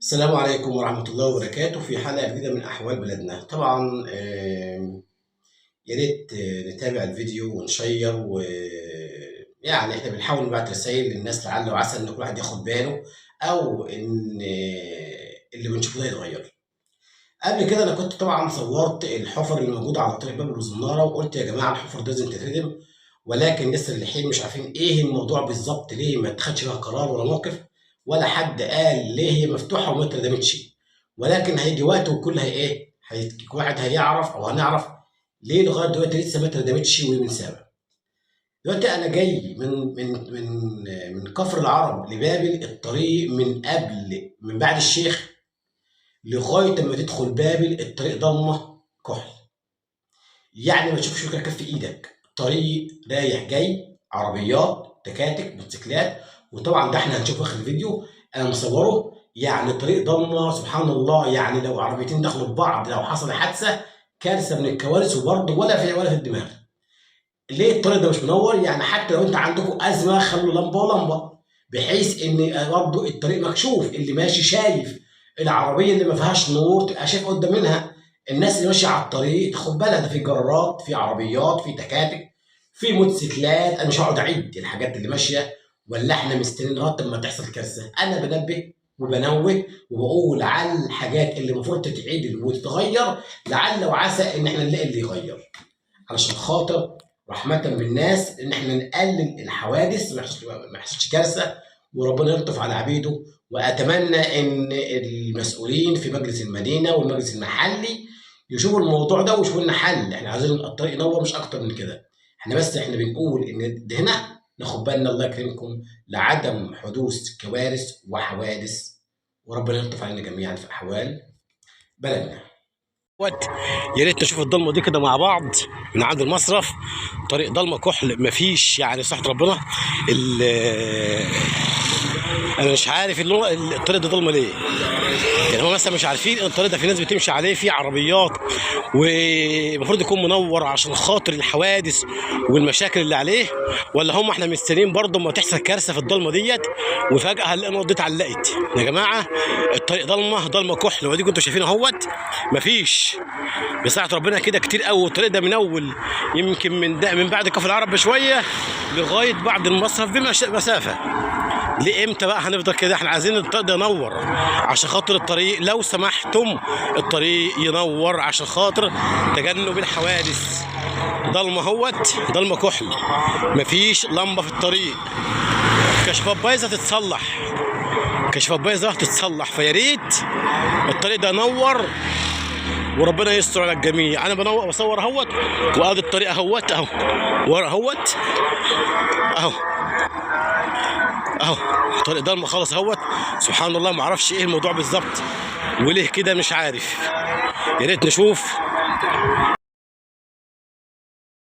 السلام عليكم ورحمة الله وبركاته في حلقة جديدة من أحوال بلدنا. طبعا يا ريت نتابع الفيديو ونشير، ويعني احنا بنحاول نبعت رسائل للناس لعل وعسى ان كل واحد ياخد باله، او ان اللي بنشوفه ده يتغير. قبل كده انا كنت طبعا صورت الحفر اللي موجودة على طريق باب الزنارة، وقلت يا جماعة الحفر دي لازم تتردم، ولكن لسه للحين مش عارفين ايه الموضوع بالظبط، ليه ما اتخدش فيها قرار ولا موقف، ولا حد قال ليه هي مفتوحة وما اتردمتش. ولكن هيجي وقت والكل هي ايه، واحد هيعرف او هنعرف ليه لغاية دلوقتي لسه ما اتردمتش ومن سابع. دلوقتي انا جاي من كفر العرب لبابل، الطريق من قبل من بعد الشيخ لغاية ما تدخل بابل الطريق ضلمة كحل، يعني ما تشوفش فكرة كف ايدك، طريق رايح جاي، عربيات، تكاتك، موتوسيكلات. وطبعا ده احنا هنشوفه اخر الفيديو انا مصوره، يعني طريق ضلمة سبحان الله، يعني لو عربيتين دخلوا في بعض لو حصل حادثه كارثة من الكوارث، وبرضه ولا في الدماغ. ليه الطريق ده مش منور؟ يعني حتى لو انت عندكم ازمة خلوا لمبة ولمبه، بحيث ان برضه الطريق مكشوف، اللي ماشي شايف، العربية اللي ما فيهاش نور تبقى شايف قدام منها، الناس اللي ماشية على الطريق تاخد بالها، ده في جرارات، في عربيات، في تكاتك، في موتوسيكلات. انا مش هقعد اعد الحاجات اللي ماشية، ولا احنا مستنيين لغاية لما تحصل كارثة. انا بنبه وبنوه وبقول على الحاجات اللي المفروض تتعدل وتتغير، لعل وعسى ان احنا نلاقي اللي يغير، علشان خاطر رحمة بالناس ان احنا نقلل الحوادث، ما يحصلش كارثة، وربنا يلطف على عبيده. واتمنى ان المسؤولين في مجلس المدينة والمجلس المحلي يشوفوا الموضوع ده ويشوفوا لنا حل. احنا عايزين الطريق ينور مش اكتر من كده. احنا بس احنا بنقول ان ده هنا ناخد بالنا، الله يكرمكم، لعدم حدوث كوارث وحوادث، وربنا يلطف علينا جميعا في احوال بلدنا. يا ريت نشوف الضلمة دي كده مع بعض من عند المصرف. طريق ضلمة كحل، مفيش يعني صحة ربنا. انا مش عارف الطريق ده ضلمة ليه، يعني هم مثلا مش عارفين ان الطريق ده في ناس بتمشي عليه، في عربيات، ومفروض يكون منور عشان خاطر الحوادث والمشاكل اللي عليه، ولا هم احنا مستنيين برضه ما تحصل كارثة في الضلمة ديت وفجاة هنلاقي النور دي اتعلقت. يا جماعة الطريق ضلمة، ضلمة كحل، ودي كنتوا شايفين اهوت، مفيش بساعة ربنا كده كتير قوي. الطريق ده من اول يمكن من بعد كفر العرب بشوية لغاية بعد المصرف بمسافه. ليه امتى بقى هنفضل كده؟ احنا عايزين الطريق ده ينور عشان خاطر الطريق، لو سمحتم الطريق ينور عشان خاطر تجنب الحوادث. ضلمة اهوت، ضلمة كحل، مفيش لمبة في الطريق، كشفات بايظة تتصلح، كشفات بايظة تتصلح. فيا ريت الطريق ده ينور وربنا يستر على الجميع. انا بنور بصور اهوت، وادي الطريق اهوت اهو ورا اهوت اهو اهو، طريق ضلمة خالص اهوت. سبحان الله، ما اعرفش ايه الموضوع بالظبط وليه كده، مش عارف. يا ريت نشوف.